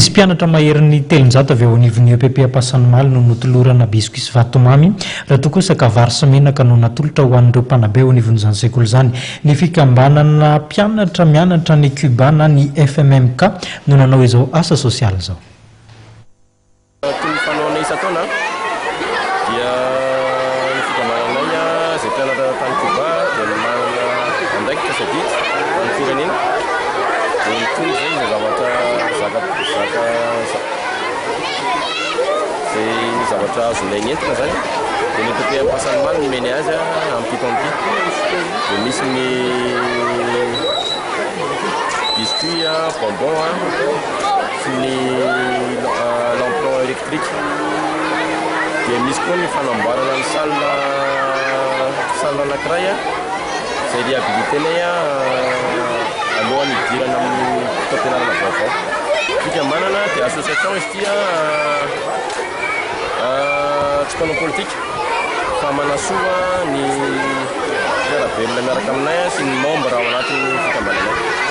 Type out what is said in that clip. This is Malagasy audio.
Ankizy mpianatra maherin'ny 300 avy ao anivon'ny EPP Ampasanimaly no notolorana biscuit sy vatomamy, raha toa kosa ka vary sy menaka no natolotra ho an'ireo mpanabe ao anivon'izany sekoly izany. Ny fikambanana mpianatra mianatra any Cuba na ny FMMK no nanao izao asa sosialy izao. Toy ny fanaonay isan-taona dia ny fikambananay izay mpianatra tany Cuba dia manana andraikitra sy adidy ho an'ny firenena dia mitondra izay izay zavatra zaka zaka izay zavatra azonay nentina izany dia ny EPP Ampasanimalo no nomeny azy amin'ity taona ity dia misy ny biscuit, bonbon sy ny lampion électrique. Dia misy koa ny fanamboarana ny salle salle anankiray izay réhabilité-nay alohan'ny hidirana amin'ny taom-pianarana vaovao. Fikambanana dia association izy ity tsy mpanao politika fa manasoa ny mpiara-belona miaraka aminay sy ny membre ao anatin'ny fikambananay.